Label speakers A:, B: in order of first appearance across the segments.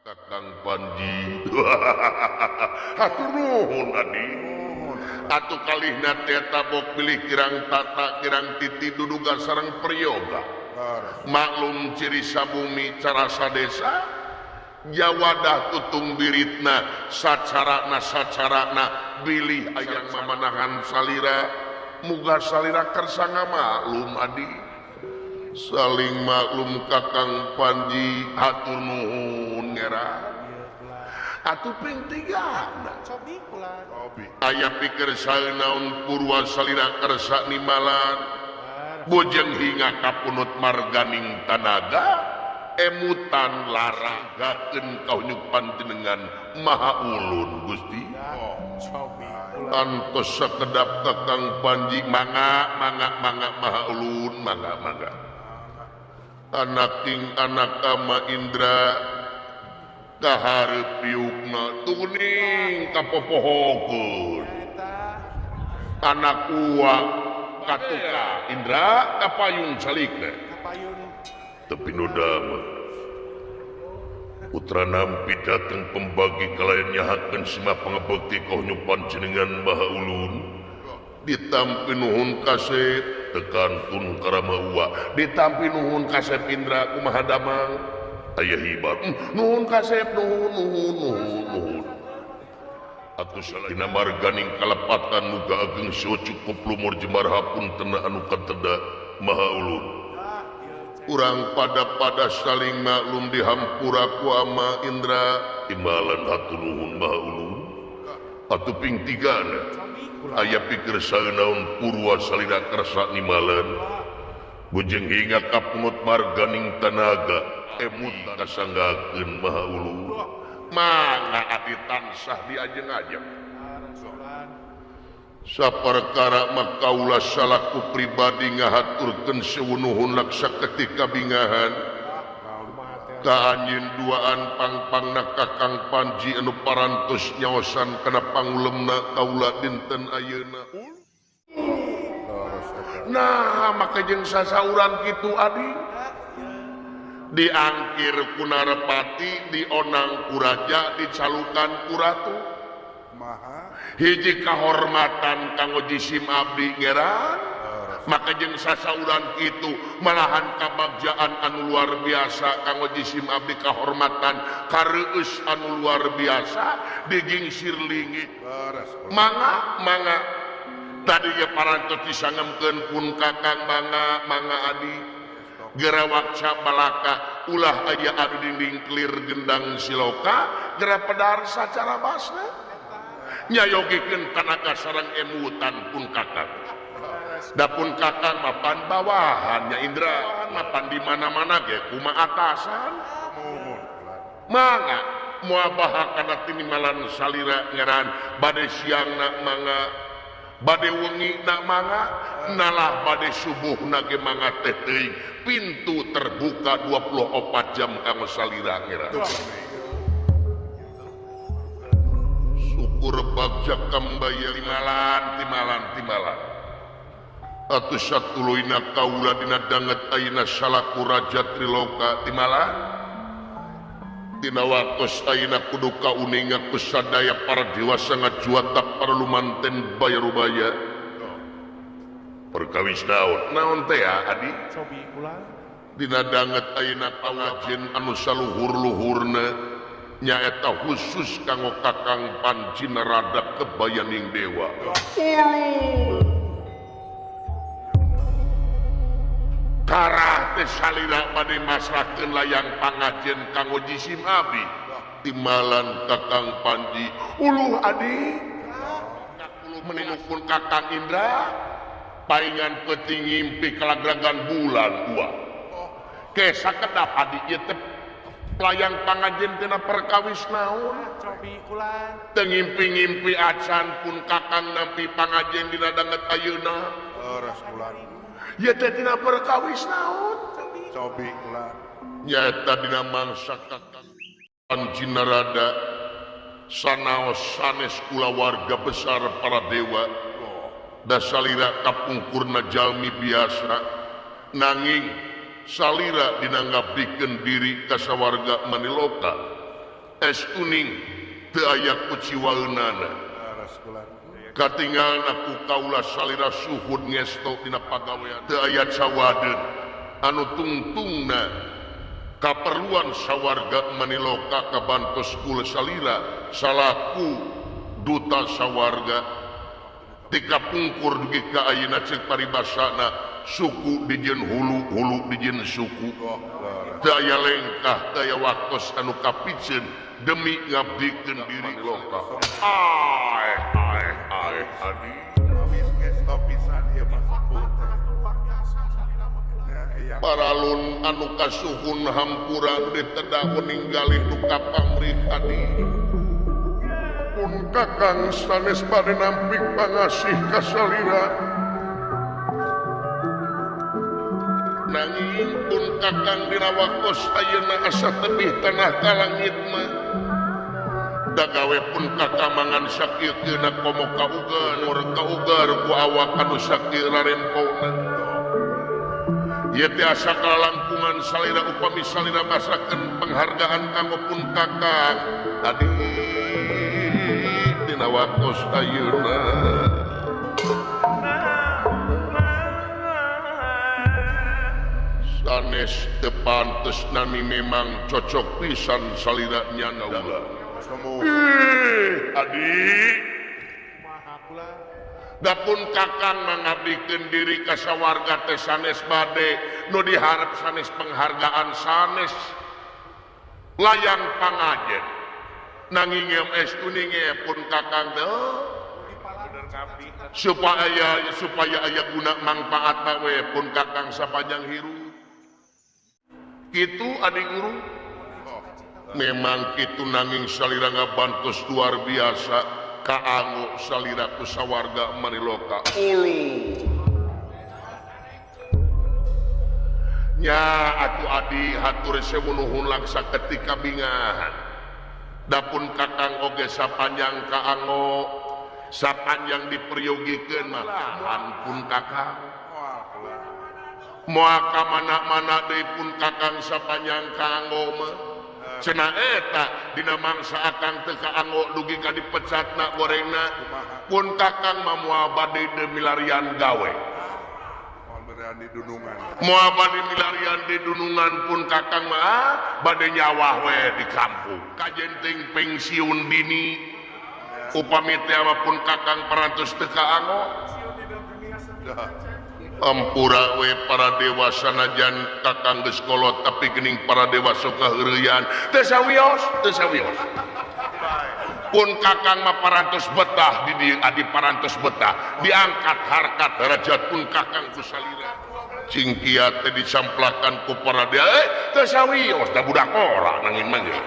A: Kakang Panji. Hatur nuhun adi. Atuh kalihna teh tabok bilih kirang tata kirang titi duduga sareng priyoga. Maklum ciri sabumi carasa desa jawadah tutung biritna sacarana sacarana bilih ayang mamanahan salira muga salira kersa ngamaklum adi. Saling maklum Kakang Panji hatur nuhun ngera. Atuh ping tiga aya pikir naon purwa salira kersa nimalan bojeng hingga kapunut marganing tanaga emutan laragakeun kaunyuk panjenengan maha ulun Gusti. Antos sakedap Kakang Panji mangga mangga mangga maha ulun mangga mangga anak ting anak ama Indra kahareup piukna tuning kapopohokeun anak uwa katuka Indra kapayung calikna tepi nu damah putra nampi dateng pembagi kalayan nyahakeun sima pangebekti kaunyu panjenengan maha ulun ditampi nuhun kasep tekantun karama uwa ditampi nuhun kasep Indra kumaha damang aya hibar nuhun kasep nuhun nuhun nuhun nuhun atuh salahina marganing kalepatan muga ageng sio cukup lumur jembar hapuntena anu kateda maha ulun urang pada-pada saling maklum dihampura ku ama Indra timbalan hatur nuhun maha ulun atuh ping tigana aya pikir saeunaun purwa salira kersa nimalan bujeng hingga kapunut marganing tanaga emut kasanggakeun maha ulun mangga abdi tansah diajeng-ajeng saperkara mah kaula salaku pribadi ngahaturkeun seunuhun laksa ketika bingahan ka anjeun duaan pangpangna Kakang Panji anu parantos nyaosan kana pangulemna kaula dinten ayeuna. Nah maka jeung sasauran kitu adi diangkir ku Narapati dionang ku raja dicalukan ku ratu hiji kahormatan kanggo jisim abdi ngeran maka jeung sasauran kitu malahan kabagjaan anu luar biasa kanggo jisim abdi kahormatan kareueus anu luar biasa digingsir linggih mangga mangga tadi ge parantos disangemkeun pun Kakang mangga mangga adi gerawaksa balaka ulah aya anu dinding clear gendang siloka gera pedar sacara basna nyayogikeun tanaga sareng emutan pun Kakang da pun Kakang mapan bawahannya Indra mapan di mana-mana ge kumaha atasan mangga moal baha kana tinimalan salira ngeran bade siangna mangga bade wengi na mangga nalah bade subuh na ge mangga teh teuing pintu terbuka 24 jam kanggo salira ngeran syukur bagja kambaya timalan timalan timalan atuh satuluyna kaula dina danget ayeuna salaku raja Triloka timalan dina waktos ayeuna kudu kauninga ku sadaya para dewasa ngajuata para lumanten bayarubaya perkawis naon naon teh adi dina danget ayeuna pangajen anu saluhur-luhurna nyaeta khusus kanggo Kakang Panji Narada kebayaning dewa. Karah teh salira bade masrahkeun layang pangajen kanggo jisim abdi timalan Kakang Panji uluh adi meninukun Kakang Indra paingan peuting ngimpi kalagragan bulan dua ke sakedap adi ieu teh layang pangajen tina perkawis naon teu ngimpi-ngimpi acan pun Kakang nampi pangajen dina danget ayeuna ieu teh tina perkawis naon
B: cobi ulah
A: nyaeta dina mangsa Kakang Panji Narada sanaos sanes kulawarga besar para dewa da salira kapungkurna jalmi biasa nanging salira dinanggapdikeun diri ka sawarga maniloka Es kuning teu aya kuciwaeunana. Katinggalna ku kaula salira suhud ngesto dina pagawean teu aya cawadeun anu tungtungna kaperluan sawarga maniloka kabantos kula salira salaku duta sawarga tika pungkur dugi ka ayeuna ceuk paribasana suku dijieun hulu, hulu dijieun suku. Teu aya lengkah, teu aya waktos anu kapiceun demi ngabdikeun diri loka. Ae ae ae adi. Paralun anu kasuhun hampura ditedah ninggalih nu kapamrih adi. Pun kakang sanes bade nampik pangasih ka salira. Nanging pun kakang dina waktos ayeuna asa tebih tanah ka langit mah. Da gawe pun kakang mangan sakieu-kieuna komo kaugar, mur kaugar ku awak anu sakieu rarempona. Ieu teh asa kalalangkungan salira upami salira masakeun penghargaan kanggo pun kakang tadi dina waktos ayeuna. Sanes teu pantes nami memang cocok pisan salira nyana ulah. Ih, adi. Dapun kakang mangabdikeun diri ka sawarga teh sanes bade nu diharep sanes penghargaan sanes layang pangajen. Nanging es kuning pun kakang teh supaya aya guna mangpaatna we pun kakang sapanjang hirup. Kitu adi guru. Memang kitu nanging salira ngabantos luar biasa kaango salira ku sawarga maniloka. Ulu. Nya atuh adi hatur sewu nuhun langsa ketika bingahan. Dapun kakang oge sapanjang kaango sapanjang diperyogikeun mah ampun kakang. Moal ka mana-mana deui pun kakang sapanjang kaango mah. Cenah eta dina mangsa akang teu kaanggo dugi ka dipecatna gorengna pun kakang mah moal bade deui milarian gawe. Moal bade milarian di dunungan pun kakang mah bade nyawah we di kampung. Kajenting pensiun dini upami teh mah pun kakang parantos teu kaanggo. Ampura we para dewa sanajan kakang geus kolot tapi geuning para dewa sok ngaheureyan teu sawios teu sawios. Pun kakang mah parantos betah di dieu adi parantos betah diangkat harkat derajat pun kakang ku salira. Cingkia teh disamplakan ku para dewa teu sawios da budak ngora nanging mah ge.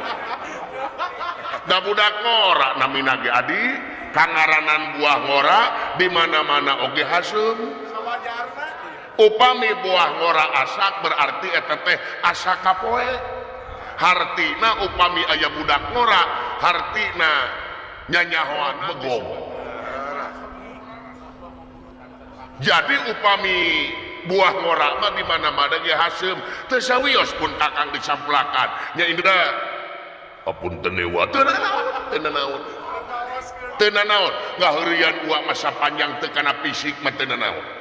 A: Da budak ngora namina ge adi kangaranan buah ngora di mana-mana oge haseum. Upami buah ngora asak berarti eta teh asa kapoe. Hartina upami aya budak ngora hartina nyanyahoan begong. Jadi upami buah ngora mah di mana-mana ge haseum teu sawios pun kakang disamplakan. Nya indra apunten dewa teu nanaon teu nanaon. Teu nanaon ngaheureuyan uak masa panjang teu kana fisik mah teu nanaon.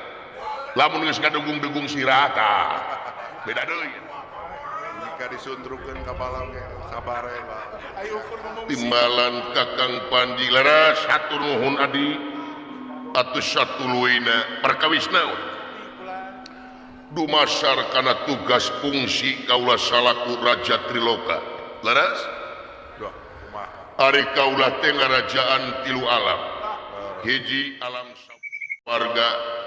A: Lamun geus ngadegung-degung sirah tah beda deui.
B: Jika disundrukeun ka balang ge sabare.
A: Timbalan kakang Panji leres hatur nuhun adi atuh satuluyna perkawis naon dumasar kana tugas fungsi kaula salaku Raja Triloka. Leres ari kaula teh ngarajaan tilu alam. Hiji alam warga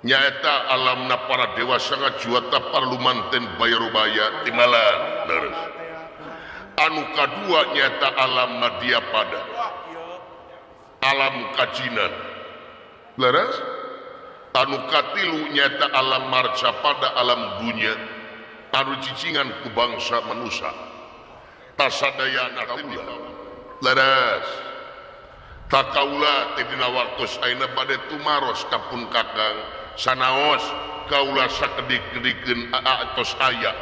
A: nyaeta alamna para dewa sangat juata parlumanten bayarubaya timbalan leres. Anu kadua nyaeta alam madya pada alam kajinan leres. Anu katilu nyaeta alam marca pada alam dunya anu cicingan ku bangsa manusia tasadayana kaula leres. Takaula teh dina waktos ayeuna bade tumaros ka pun kakang sanaos kaula sakedik-kedikeun atos aya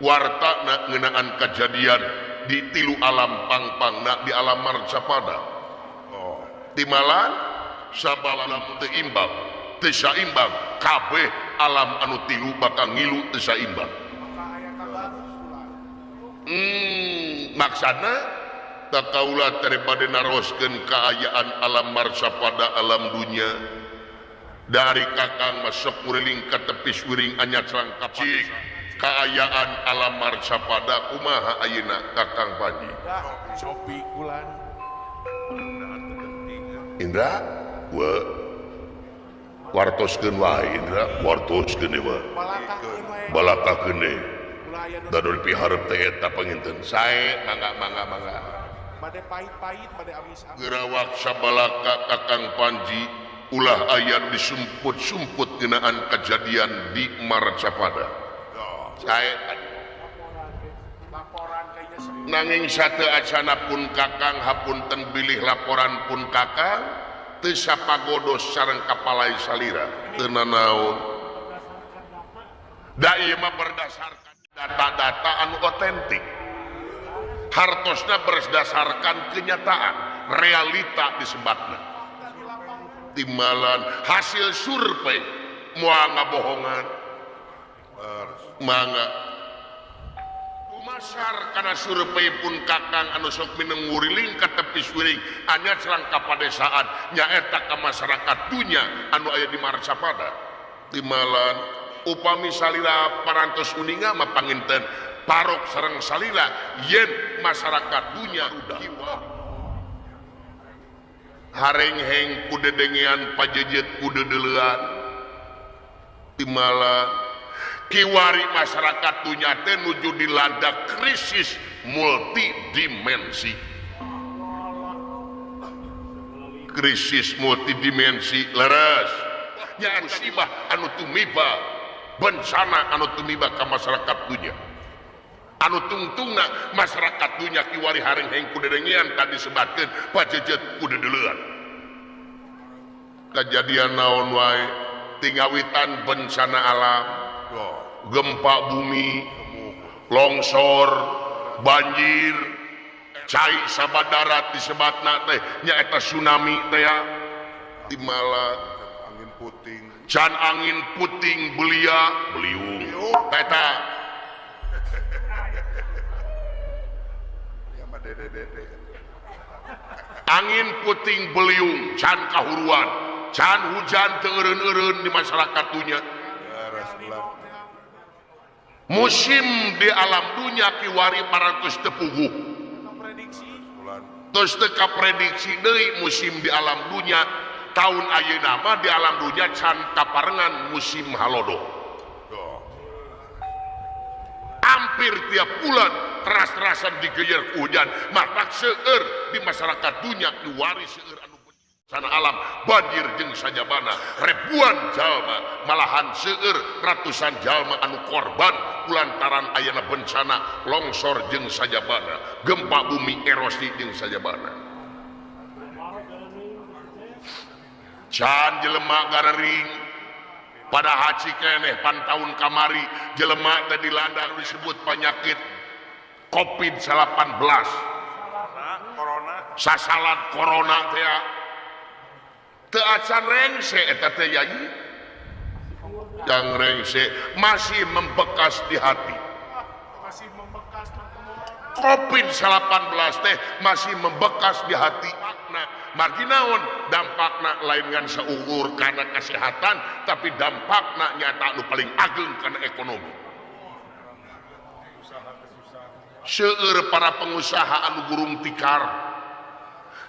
A: wartana ngeunaan kajadian di tilu alam pangpangna di alam marcapada. Oh. Timalan sabab teu imbang, teu saimbang kabeh alam anu tilu bakal ngilu teu saimbang. Maksana tak kaula teh bade naroskeun kaayaan alam marcapada alam dunya dari kakang masuk uriling ka tepis wiring anyar selangkap cik kaayaan alam marcapada kumaha ayeuna kakang Panji
B: sopi kulan
A: Indra we wartoskeun wae Indra wartoskeun we balakakeun we da dipiharep teh eta panginten sae mangga mangga mangga
B: bade pahit-pahit bade amis-amis
A: gerawak sabalaka kakang Panji ulah aya disumput-sumput ngeunaan kejadian di Marcapada. Sae tadi nanging sate acana pun kakang hapunten bilih laporan pun kakang teu sapagodos sareng kapalai salira teu nanaon da ieu mah berdasarkan data-data anu otentik hartosna berdasarkan kenyataan realita disebatna timbalan hasil survei moal ngabohongan mangga dumasar kana survei pun kakang anu sok mineng nguriling ka tepis wiring anyar selangka padesaan nyaeta ka masyarakat dunya anu aya di Marcapada timbalan upami salira parantos uninga mah panginten parok sareng salira yen masyarakat dunya harengheng ku dedengean pajejet ku dedeleuan timbalan kiwari masyarakat dunya teh nuju dilanda krisis multidimensi krisis multidimensi leres nya musibah anu tumiba bencana anu tumiba ka masyarakat dunya anu tungtungna masyarakat dunya kiwari harengheng ku dedengean tadi sebatkeun pajejet ku dedeleuan kejadian naon wae tingawitan bencana alam gempa bumi longsor banjir cai sabadarat disebatna teh nyaeta tsunami teh timala
B: angin puting
A: can angin puting belia beliung eta angin puting beliung can kahuruan can hujan teu eureun-eureun di masyarakat dunya musim di alam dunya kiwari parantos teu puguh terus teu kaprediksi deui musim di alam dunya tahun ayeuna mah di alam dunya can kaparengan musim halodo hampir tiap bulan teras-terasan digeyer ku hujan matak seueur di masyarakat dunya kiwari seueur anu bencana alam banjir jeung sajabana ribuan jalma malahan seueur ratusan jalma anu korban kulantaran ayana bencana longsor jeung sajabana gempa bumi erosi jeung sajabana can jelema garering pada haji keneh pan tahun kamari jelema teh dilanda disebut penyakit COVID-19
B: corona
A: sasalat corona teh teu acan rengse eta teh yai yang rengse masih membekas di hati
B: masih membekas
A: COVID-19 teh masih membekas di hati makna margi naon dampakna lain ngan seukur kana kesehatan tapi dampakna nyata nu paling ageng kana ekonomi seueur para pengusaha anu gurung tikar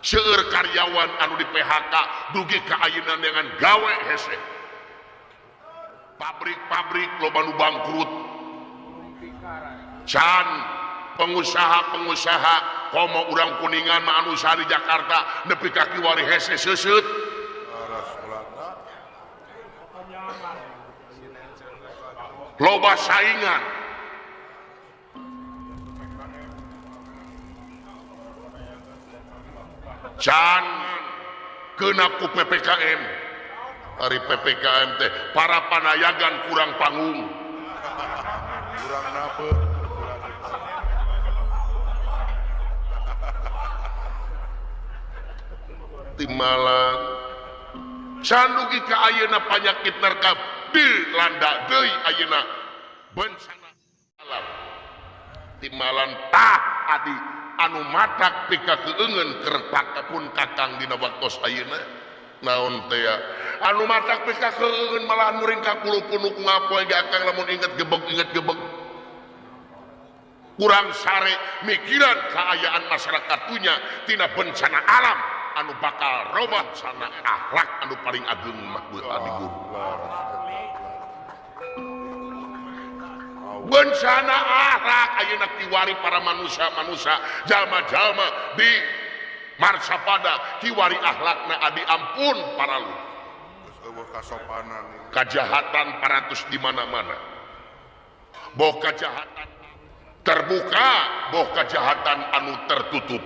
A: seueur karyawan anu di PHK dugi ka ayeuna dengan gawe hese pabrik-pabrik loba nu bangkrut can pengusaha-pengusaha komo urang Kuningan mah anu usaha di Jakarta nepi ka kiwari hese seuseut loba saingan can kena ku PPKM hari PPKM teh para panayagan kurang panggung
B: kurang nabe.
A: Timalan can dugi ka ayeuna panyakit nerkap dilanda deui ayeuna bencana alam. Timalan tah adi anu matak pika keungeun kertak pun kakang dina waktos ayeuna naon teh anu matak pika keungeun malahan muring ka kulu punuk ngapoe ge akang lamun inget gebeg kurang sare mikiran kaayaan masyarakat punya tina bencana alam anu bakal robah sana akhlak anu paling agung mah adi guru. Bencana akhlak ayeuna kiwari para manusia-manusia jalma-jalma di Marsapada kiwari akhlakna adi ampun para lu. Kajahatan paratus di mana-mana. Boh kajahatan terbuka, boh kajahatan anu tertutup.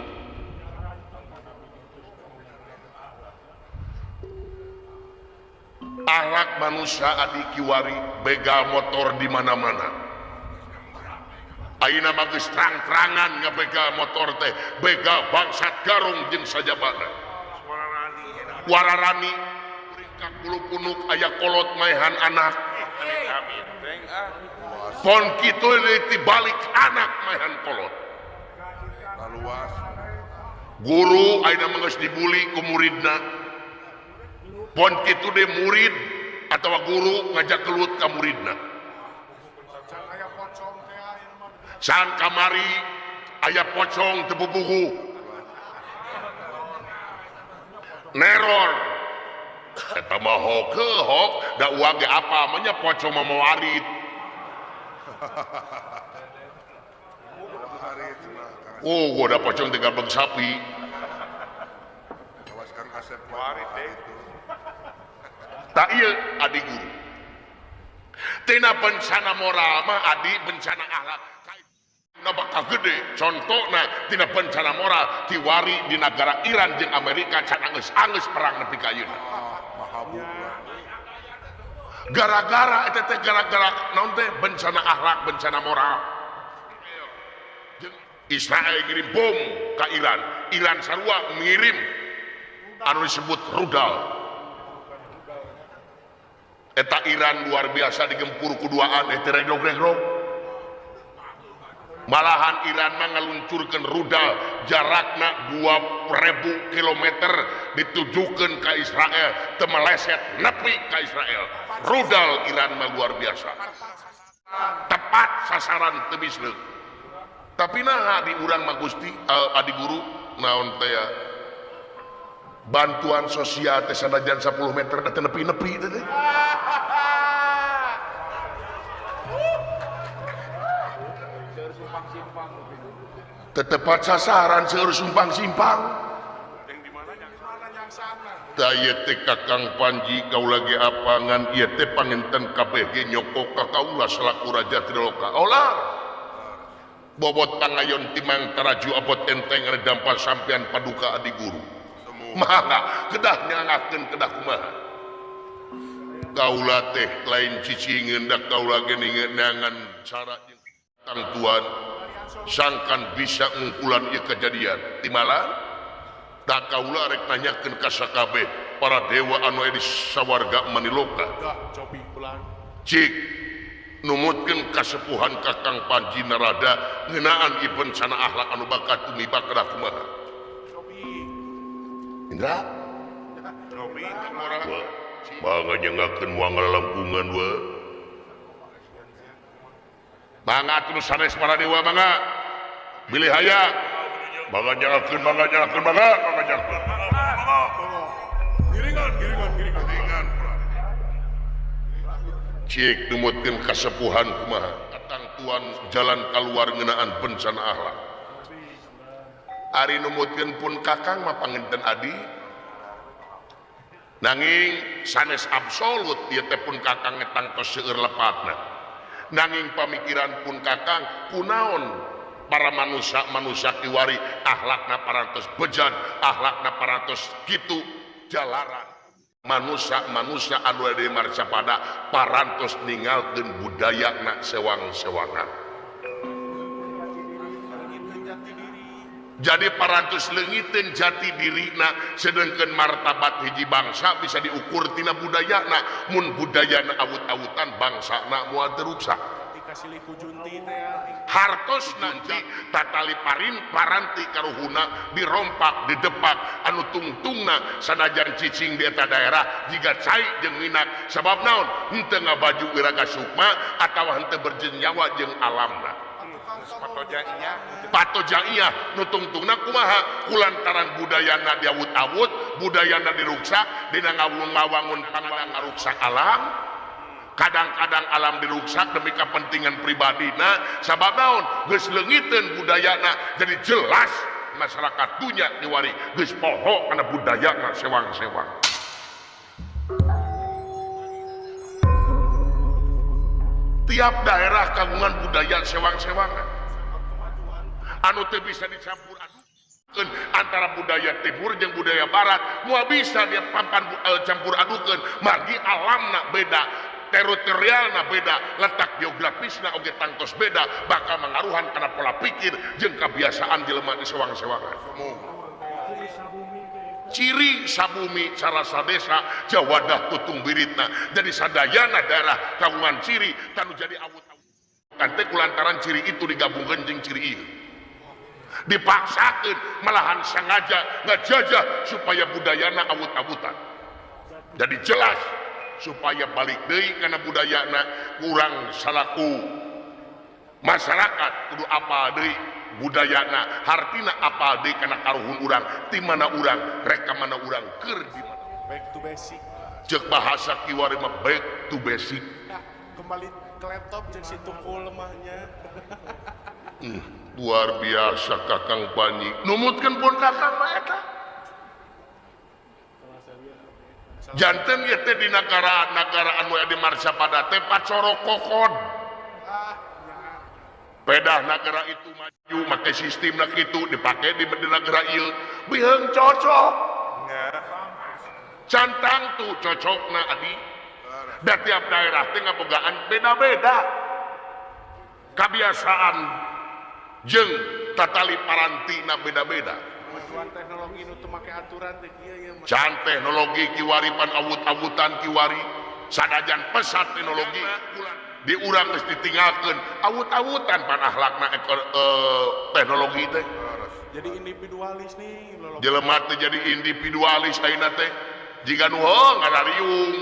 A: Akhlak manusia adi kiwari begal motor di mana-mana. Ayeuna mah geus terang-terangan ngabegal motor teh, begal bangsat garung jeung sajabana. Wararani ka kulu punuk aya kolot maehan anak. Pon kitu dibalik anak maehan kolot. Guru ayeuna mah geus dibuli ku muridna. Pon kitu deui murid atawa guru ngajak kelut ka muridna. Sang kamari aya pocong teu bubuhu. Neror. Eta mah hok hok da uang ge apa mah nya pocong mah mawarit. Oh, gua da pocong teh gabeg sapi.
B: Awas Kang Asep warit teh.
A: Tak ieu adi guru. Tina bencana moral mah adi bencana akhlak. Na bakal gede contohna tina bencana moral tiwari di negara Iran jeung Amerika can anggeus-anggeus perang nepi ka ayeuna. Gara-gara eta teh gara-gara naon teh bencana akhlak, bencana moral. Israel ngirim bom ka Iran, Iran sarua ngirim anu disebut rudal. Eta Iran luar biasa digempur kuduaan eta regrog-regrog. Malahan Iran mah ngaluncurkeun rudal jarakna 2000 km ditujukeun ka Israel, teu meleset nepi ka Israel. Rudal Iran mah luar biasa. Tepat sasaran teu misleuk. Tapi naha di urang mah Gusti adi guru naon teh ya? Bantuan sosial teh sanajan 10 meter teh nepi-nepi teh. Tetepat sasaran seueur simpang-simpang. Tah ieu teh Kakang Panji kaula ge apangan ieu teh panginten kabeh ge nyoko ka kaula selaku Raja Triloka. Olah. Bobot pangayon timang taraju abot enteng redampal sampean paduka adi guru. Mangga kedah nyangakeun kedah kumaha. Kaula teh lain cicingeun da kaula ge neangan cara jeung tangtuan sangkan bisa ngungkulan ieu kejadian. Timalan tak kaula rek nanyakeun ka sakabeh para dewa anu aya di sawarga maniloka. Cik numutkeun kasepuhan Kakang Panji Narada ngeunaan ieu bencana akhlak anu bakal tumiba kedah kumaha. Indra mangga nyengakeun moal ngalalangkungan we. Mangga terus sanes para dewa mangga bilih aya mangga nyangakeun mangga nyangakeun mangga mangga nyangakeun.
B: Giringan giringan giringan.
A: Cik numutkeun kasepuhan kumaha katangtuan jalan kaluar ngeunaan bencana akhlak. Ari numutkeun pun Kakang mah panginten adi nanging sanes absolut ieu teh pun Kakang tangtos seueur lepatna. Nanging pamikiran pun Kakang kunaon para manusia-manusia kiwari akhlakna parantos bejan, akhlakna parantos kitu jalaran. Manusia-manusia anu aya di Marcapada parantos ninggalkeun budayana sewang-sewangan. Jadi parantos leungiteun jati dirina sedengkeun martabat hiji bangsa bisa diukur tina budayana. Mun budayana awut-awutan bangsana moal teu ruksak. Hartos nanti tatali parin paranti karuhuna dirompak didepak anu tungtungna sanajan cicing di eta daerah jiga cai jeung minak sabab naon henteu ngabaju wiraga sukma atawa henteu berjenyawa jeung alamna. Patojaiyah nu tungtungna kumaha kulantaran budayana diawut-awut budayana diruksak dina ngawangun pangwangun ngaruksak alam. Kadang-kadang alam diruksak demi kepentingan pribadina sabab naon geus leungiteun budayana jadi jelas masyarakat dunya diwari geus poho kana budayana sewang-sewang. Tiap daerah kagungan budaya sewang-sewangan anu teu bisa dicampur adukeun antara budaya timur jeung budaya barat moal bisa dia pampan campur adukeun margi alamna beda teritorialna beda, letak geografisna oge tangtos beda, bakal mengaruhan kana pola pikir jeung kebiasaan jelema di sewang-sewangan. Ciri sabumi cara sadesa jawadah tutung biritna. Jadi sadayana daerah kagungan ciri tanu jadi awut-awut. Teh kulantaran ciri itu digabungkeun jeung ciri ieu. Dipaksakeun malahan sengaja ngajajah supaya budayana awut-awutan. Jadi jelas supaya balik deui kana budayana kurang salaku masyarakat kudu apal deui budayana hartina apal deui kana karuhun urang ti mana urang rek ka mana urang keur di mana.
B: Back to basic
A: ceuk bahasa kiwari mah back to basic.
B: Nah, kembali ke laptop jeung si tukul lemahnya.
A: Luar biasa Kakang Panji numutkeun pun Kakang mah eta. Janten ieu teh di nagara-nagara anu aya di Marsapada teh pacoro kokod. Pedah nagara itu maju make sistemna kitu dipake di nagara ieu biheung cocok. Cantang tuh cocokna adi. Da tiap daerah teh ngabogaan beda-beda. Kabiasaan jeung tatali parantina beda-beda.
B: Teknologi nu teu make aturan teh kieu ieu mah.
A: Can teknologi kiwari pan awut-awutan kiwari sanajan pesat teknologi di urang geus ditinggalkeun awut-awutan pan akhlakna teknologi teh.
B: Jadi individualis nih
A: jelema teh jadi individualis ayeuna teh jiga nu heuh ngarariung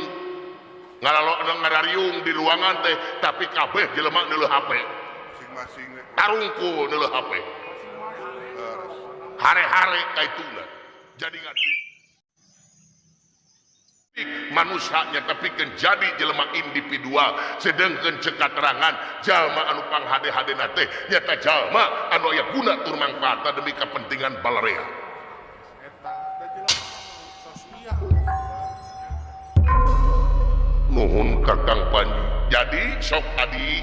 A: ngarariung di ruangan teh tapi kabeh jelema neuleuh HP
B: masing-masing
A: tarungkul neuleuh HP hare-hare kaituna jadi ngerti manusianya tapi kan jadi jelema individual sedangkan cek katerangan jalma anu panghade-hadena teh nyata jalma anu aya guna tur mangfaatna demi kepentingan balarea. Nuhun Kakang Panji. Jadi sok adi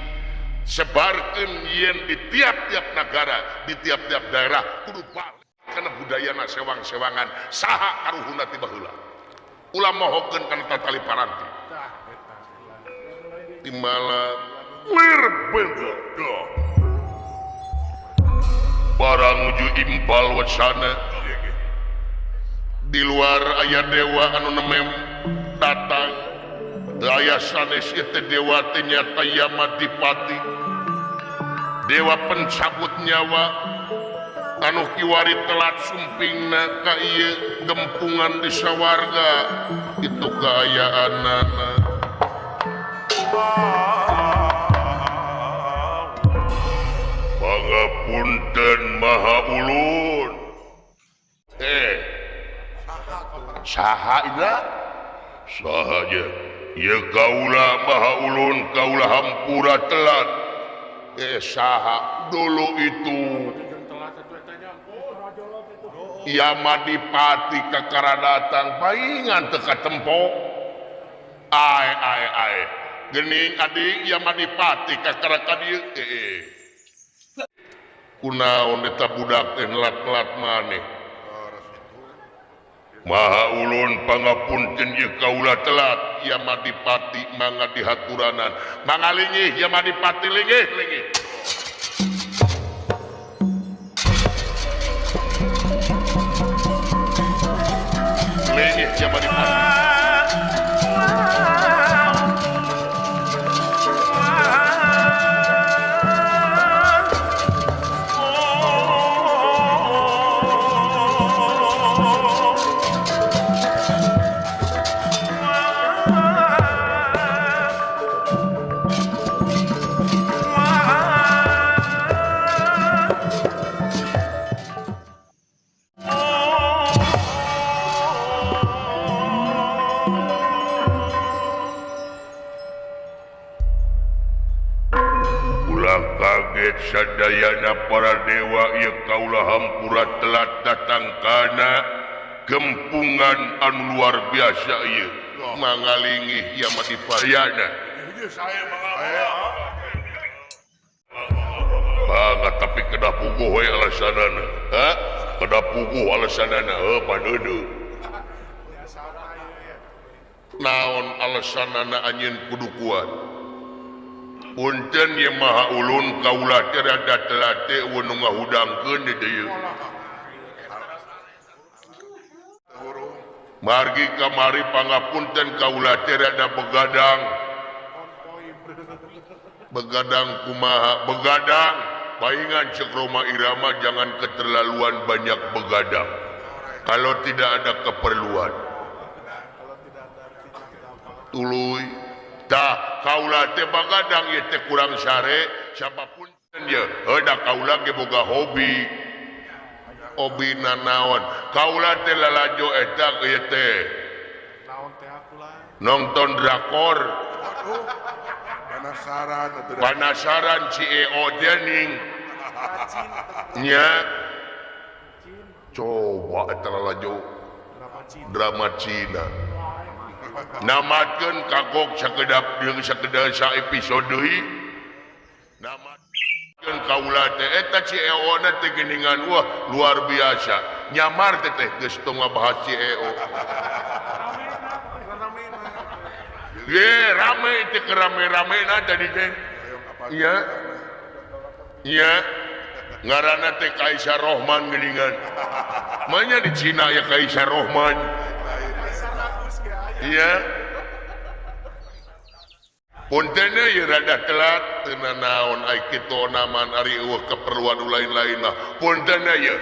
A: sebarkeun yen di tiap-tiap negara di tiap-tiap daerah kudu balik kana budayana sewang-sewangan saha karuhunna ti baheula ulah mohokeun kana tatali paranti timala lir bengkok barang nuju impal wacana di luar aya dewa anu nemem datang aya sanes ieu teh dewa teh nyata Yamadipati dewa pencabut nyawa anu kiwari telat sumpingna ka ieu gempungan di sawarga itu kaayaanana. Pangapunten Maha Ulun. Saha Indra? Saha je. Ieu kaula Maha Ulun kaula hampura telat. Saha dulu itu Yamadipati kakara datang paingan teu katempo. Ae ae ae. Geuning adik Yamadipati kakara ka dieu. Kunaon eta budak teh nelat-nelat maneh. Maha Ulun pangapunten ieu kaula telat. Yamadipati mangga dihaturanan. Mangga linggih Yamadipati linggih linggih. siapa di Sadayana para dewa ieu kaula hampura telat datang kana gempungan anu luar biasa ieu mangalingih ieu mah dipayana banget tapi kedah puguh we alasanana ha kedah puguh alasanana heuh padeudeuh naon alasanana anjeun kudu kuat. Punten ye maha ulun kaula teh rada telat teh nu ngahudangkeun di dieu. Margi kamari pangapunten kaula teh rada begadang. Begadang kumaha? Begadang. Paingan ceuk Rhoma Irama jangan keterlaluan banyak begadang. Kalau tidak ada keperluan. Tuluy tah kaula teh bagadang ieu teh kurang sare siapapun ye heuh da kaula ge boga hobi hobi nanaon kaula teh lalajo eta ieu teh
B: naon teh akula
A: nonton drakor
B: penasaran
A: penasaran CEO dening nya coba eta lalajo drama Cina namatkeun kagok sakedap jeung sakedap sa episode deui namatkeun kaula teh eta CEO na teh geuningan wah luar biasa nyamar teh teh geus tong ngabahas CEO ye rame teh rame-ramena tadi teh nya nya ngaranna teh Kaisar Rohman geuningan manya di Cina ya Kaisar Rohman. Iya. Punten ieu rada telat teu nanaon ai kitu naman ari eueuh keperluan lain-lain mah. Punten ieu.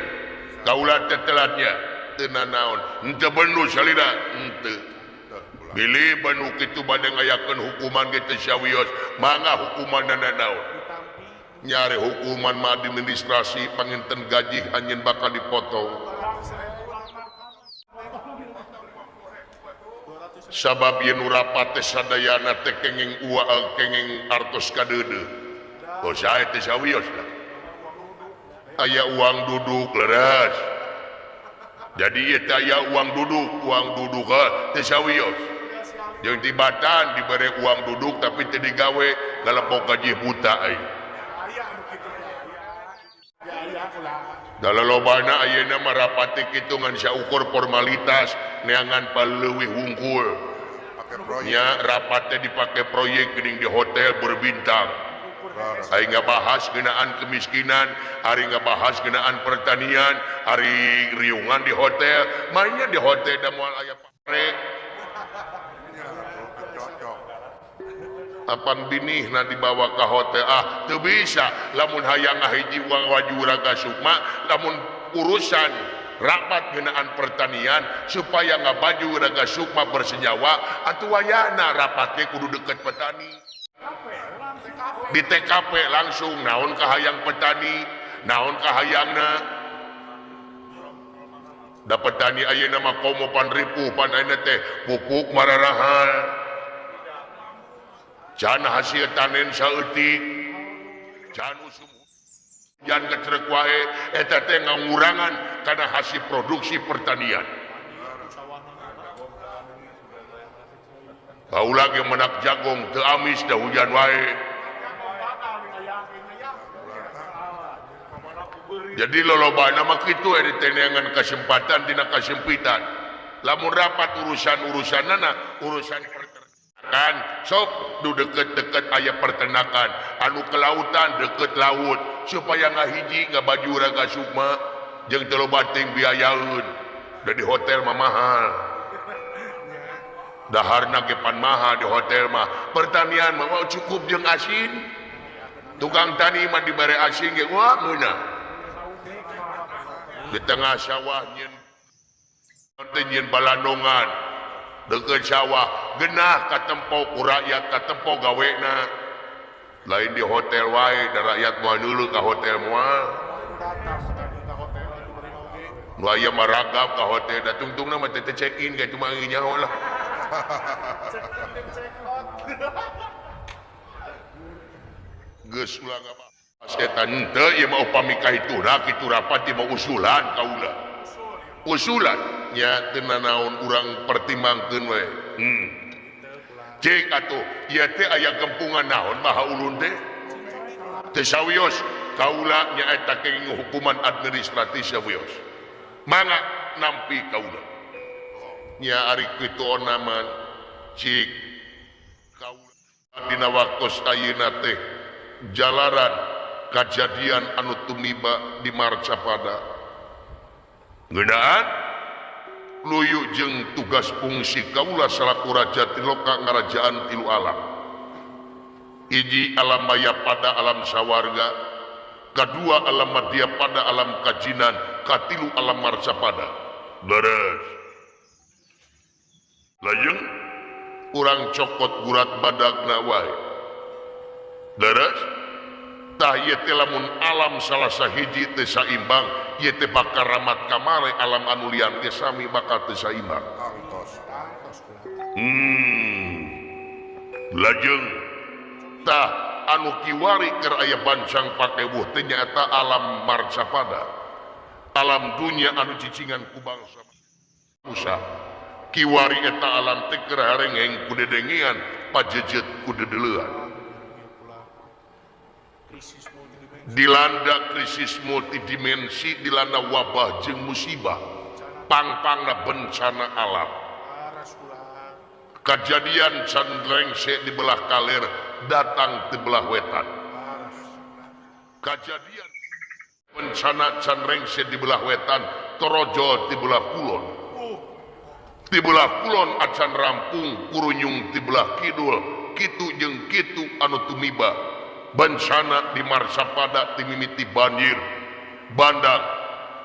A: Kaula teh telatnya teu nanaon. Henteu bendu salira henteu. Bilih benu kitu bade ngayakeun hukuman ge teu sawios, mangga hukumanna nanaon. Nyari hukuman mah administrasi panginten gaji anjeun bakal dipotong. Sabab yen rapat teh sadayana teh kenging ua kenging artos kadeudeuh. Oh sae teh sawios lah. Aya uang duduk leres. Jadi ieu teh aya uang duduk heuh teh sawios. Jeung tibatan dibere uang duduk tapi teu digawe galepok gaji buta ai. Da lolobana ayeuna mah rapat teh kitu ngan saukur formalitas neangan paleuwih wungkul. Nya rapat teh dipake proyek geuning di hotel berbintang. Ari ngabahas ngeunaan kemiskinan, ari ngabahas ngeunaan pertanian, ari riungan di hotel, mainnya di hotel da moal aya pare. Apan binihna dibawa ka hotel ah teu bisa lamun hayang ngahiji uang waju Raga Sukma lamun urusan rapat ngeunaan pertanian supaya ngabaju Raga Sukma bersenyawa atuh wayahna rapatnya kudu deket petani di TKP langsung naon kahayang petani naon kahayangna da petani ayeuna mah komo panripuh pan ayeuna teh pupuk mararahal can hasil tanen saeutik can usum hujan kecerek wae eta teh ngangurangan kana hasil produksi pertanian. Baheula ge menak jagong teu amis da hujan wae. Jadi lolobana mah kitu we diteneangan kasempatan dina kasempitan. Lamun rapat urusan-urusanana urusan kan sok du deket-deket aya pertenakan anu kelautan deket laut supaya ngahiji ngabaju Raga Sukma jeung teu loba teuing biayaeun da di hotel mah mahal. Daharna ge pan maha di hotel mah. Pertanian mah wah, cukup jeung asin. Tukang tani mah dibere asin ge wah meunah. Di tengah sawah nyeun teh nyeun balandongan. Deukeut sawah genah katempo ku rakyat katempo gawena. Lain di hotel wae da rakyat moal nulung ka hotel moal. Nu aya mah ragam ka hotel da tungtungna mah teh check in ge cuma nyaho lah. Geus ulah ngabahas eta henteu ieu mah upami ka hituna kitu rapat ieu mah usulan kaula. Usulan nya teu nanaon urang pertimbangkeun we. Cek atuh ieu teh aya gempungan naon maha ulun teh? Teu sawios kaula nyaeta kenging hukuman administratif sawios. Mangga nampi kaula. Nya ari kitu onaman cik kaula dina waktos ayeuna teh jalaran kajadian anu tumiba di Marcapada. Ngeunaan luyu jeung tugas fungsi kaula salaku raja Triloka ngarajaan tilu alam. Hiji alam maya pada alam sawarga, kadua alam madya pada alam kajinan, katilu alam Marcapada. Beres. Lajeng urang cokot gurat badagna wae. Beres. Tah ieu teh lamun alam salah sahiji teu saimbang, ieu teh bakal ramat kamare alam anu lian ge sami bakal teu saimbang. Lajeng tah anu kiwari keur aya bancang pakewuh teh nyaeta alam Marcapada. Alam dunya anu cicingan ku bangsa Musa. Kiwari eta alam teh keur harengeng ku dedengean, pajejet ku dedeleuan. Dilanda krisis multidimensi, dilanda wabah jeung musibah, pangpangna bencana alam. Kajadian can rengse di belah kaler datang di belah wetan. Kajadian bencana can rengse di belah wetan torojol di belah kulon. Di belah kulon acan rampung kurunyung di belah kidul, kitu jeung kitu anu tumiba. Bencana di Marcapada timimiti banjir, bandang,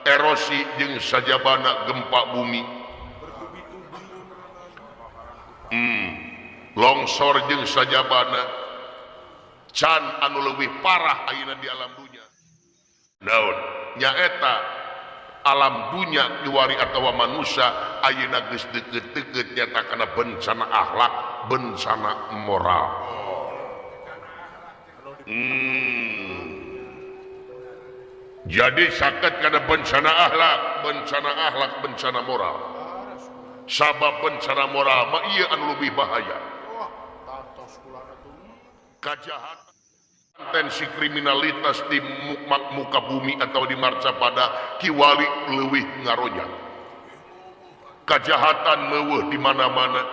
A: erosi jeung sajabana gempa bumi. Longsor jeung sajabana can anu leuwih parah ayeuna di alam dunya. Naon? Nyaeta alam dunya kiwari atawa manusia ayeuna geus deukeut-deukeut nyata kana bencana akhlak, bencana moral. Jadi sakit karena bencana akhlak, bencana akhlak, bencana moral. Sabab bencana moral mah ieu anu leuwih bahaya. Kajahatan, tensi kriminalitas di muka bumi atau di Marcapada kiwali leuwih ngaronya. Kajahatan meuweuh di mana-mana.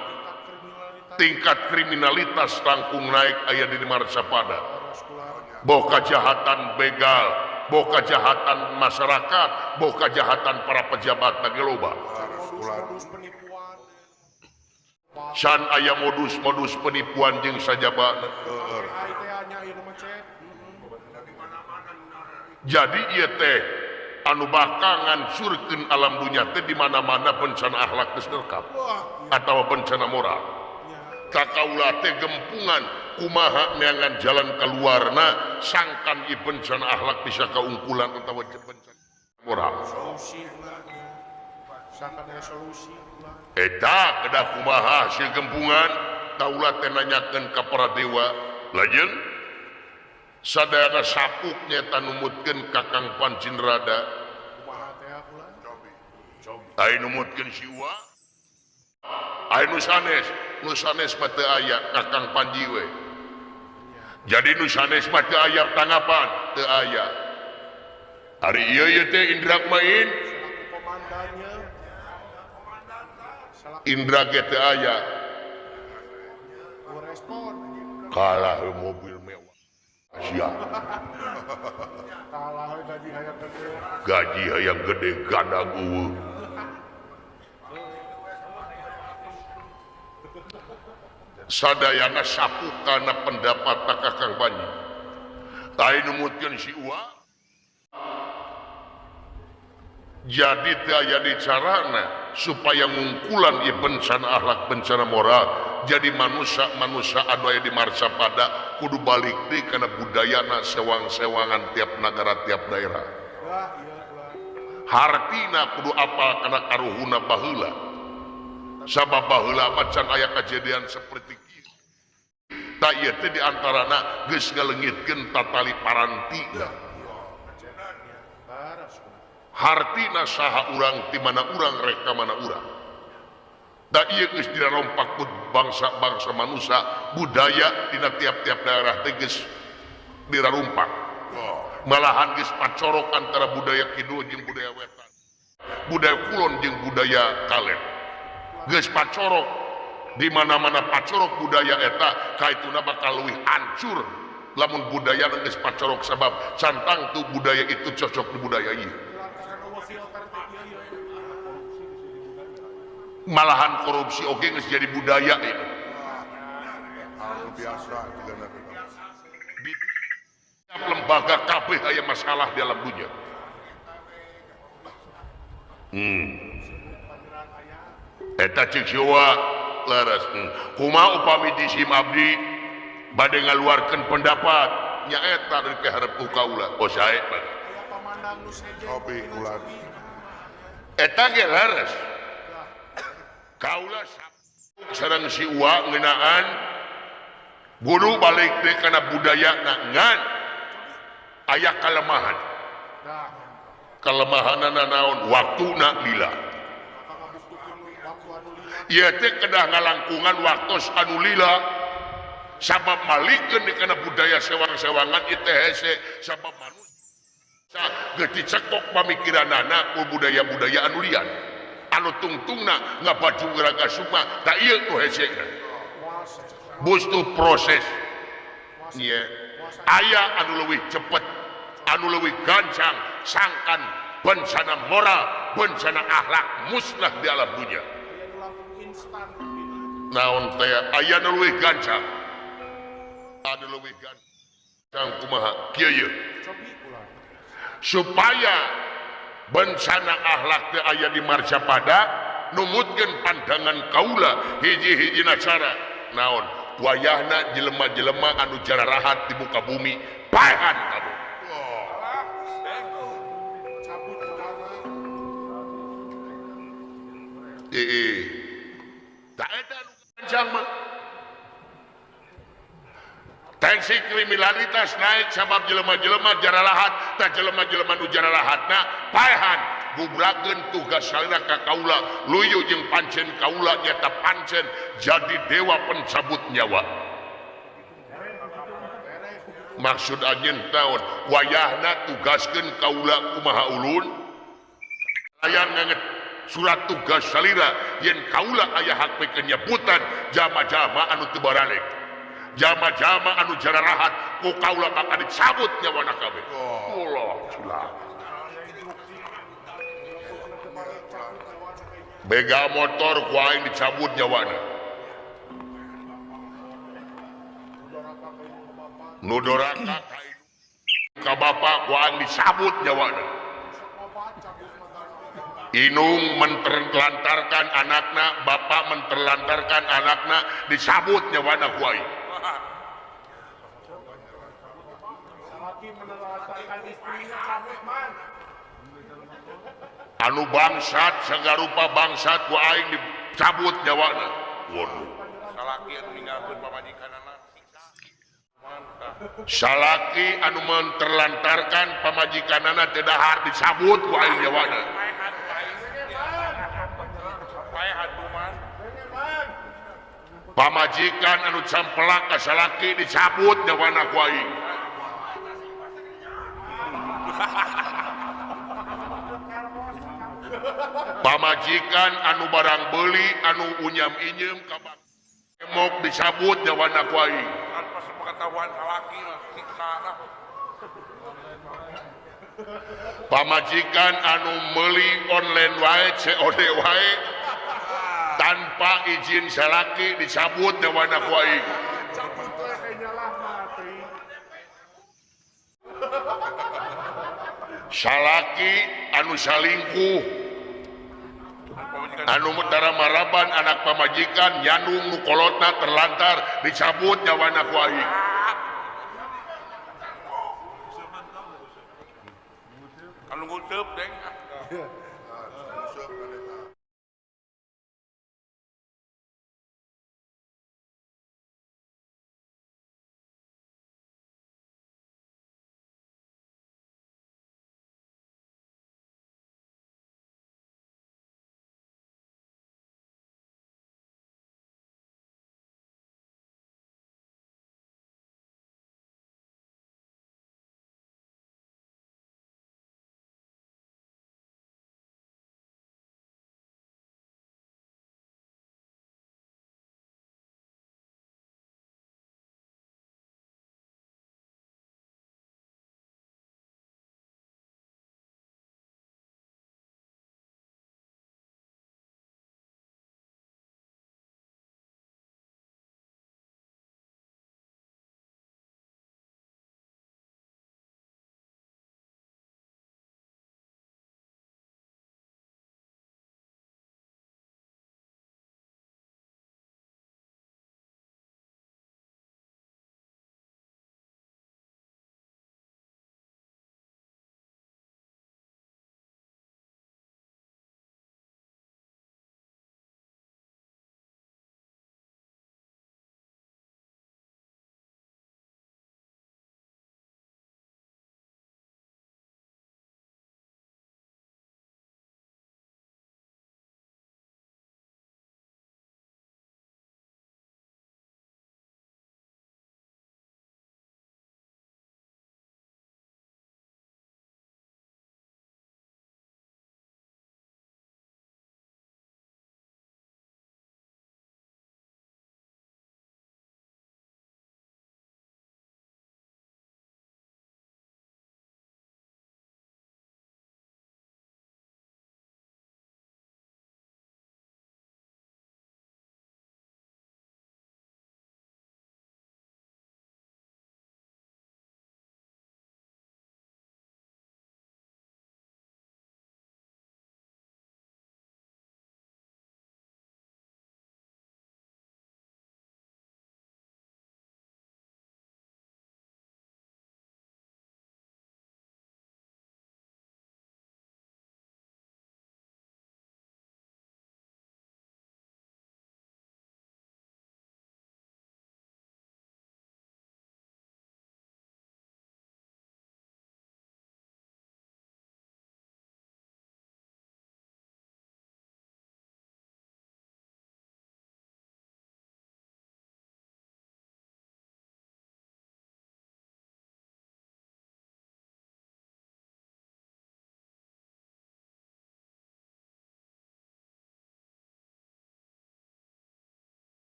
A: Tingkat kriminalitas langkung naik aya di Marcapada. Boh kejahatan begal, boh kejahatan masyarakat, boh kejahatan para pejabat lagi loba. Can aya modus-modus penipuan jeung sajabana. Jadi ieu teh anu bakal ngansurkeun alam dunya teh di mana-mana bencana akhlak geus nerkap atawa bencana moral. Kakaula teh gempungan kumaha neangan jalan keluarna sangkan ieu bencana akhlak bisa kaungkulan atawa bencana moral. Eta kedah kumaha hasil gempungan kaula teh nanyakeun ka para dewa. Lajeng sadayana sapuk nyaeta numutkeun Kakang Pancinrada. Ai numutkeun si Uwa, ai nu sanes, nu sanes mah teu aya Kakang Panji we. Jadi nu sanes mah teu aya tanggapan, teu aya. Ari ieu ieu teh Indra main. Indra ge teu aya. Kalah mobil mewah. Sia. Gaji hayang gede gadag eueuh. Sadayana sapu kana pendapat Kakang Panji. Tah numutkeun si Uwa. Jadi teu aya di carana supaya ngungkulan ieu bencana akhlak bencana moral jadi manusia-manusia anu aya di Marcapada kudu balik deui kana budayana sewang-sewangan tiap nagara tiap daerah. Hartina kudu apal kana karuhuna baheula. Sabab baheula mah can aya kajadian seperti kieu. Tah ieu teh di antarana geus ngaleungitkeun tatali paranti. Hartina saha urang ti mana urang rek ka mana urang. Da ieu geus dirarompak ku bangsa-bangsa manusia budaya dina tiap-tiap daerah teh geus dirarompak. Malahan geus pacorok antara budaya kidul jeung budaya wetan. Budaya kulon jeung budaya kaler. Geus pacorok di mana-mana pacorok budaya eta kaituna bakal leuwih hancur lamun budaya geus pacorok sabab cantang tuh budaya itu cocok di budaya ieu. Malahan korupsi oge geus jadi budaya itu.
B: Biasa
A: di tiap lembaga kabeh aya masalah di alam dunia. Eta ceuk si Uwa leres. Kumaha upami di sim abdi bade ngaluarkeun pendapat nya eta dari kaharep ku kaula. Oh sae mah.
B: Kopi ulan.
A: Eta ge leres. Kaula sareng si Uwa ngeunaan guru balik deui kana budaya ngan aya kalemahan. Kalemahanana naon? Waktuna lila. Ieu teh kedah ngalangkungan waktos anu lila sabab malikeun di kana budaya sewang-sewangan ieu teh hese sabab manusia geus dicekok pamikiranana ku budaya-budaya anu lian. Anu tungtungna ngabaju raga sukma tak ieu nu hesena. Butuh proses. Ieu aya anu leuwih cepet, anu leuwih gancang sangkan bencana moral, bencana akhlak musnah di alam dunia. Naon teh aya nu leuwih gancang. Anu leuwih gancang kumaha? Kieu ye. Supaya bencana akhlak teh aya di Marcapada numutkeun pandangan kaula hiji-hijina cara naon wayahna jelema-jelema anu jararahat di muka bumi paehan kabeh. Tak eta anu gancang mah. Tensi kriminalitas naik sabab jelema-jelema jaralahat, tah jelema-jelema nu jaralahatna paehan gubrakeun tugas salira ka kaula, luyu jeung pancen kaula nyata pancen jadi dewa pencabut nyawa. Maksud anjeun naon? Wayahna tugaskeun kaula kumaha ulun? Aya nganget surat tugas salira yen kaula aya hak pikeun nyebutan jama-jama anu teu baralek. Jama-jama anu jararahat ku kaula bakal dicabut nyawana kabeh. Allah cilaka. Begal motor ku aing dicabut nyawana. Nu doraka ka bapak ku aing dicabut nyawana. Inung menterlantarkan anakna, bapak menterlantarkan anakna dicabut nyawana ku aing. Anu bangsat sagarupa bangsat ku aing dicabut nyawana. Waduh.
B: Salaki anu ninggalkeun pamajikanana.
A: Salaki anu menterlantarkan pamajikanana teu dahar dicabut ku aing nyawana. Pamajikan anu campelak ka salaki dicabut nyawana ku aing. Pamajikan anu barang beuli anu unyam inyem ka emok dicabut nyawana ku aing.
B: Tanpa sepengetahuan salaki mah siksa. Pamajikan
A: anu meuli online wae COD wae Tanpa izin salaki dicabut nyawana ku aing.
B: Cabut we nyalah mati.
A: Salaki anu salingkuh anu mutara maraban anak pamajikan nyandung nu kolotna terlantar dicabut nyawana ku aing.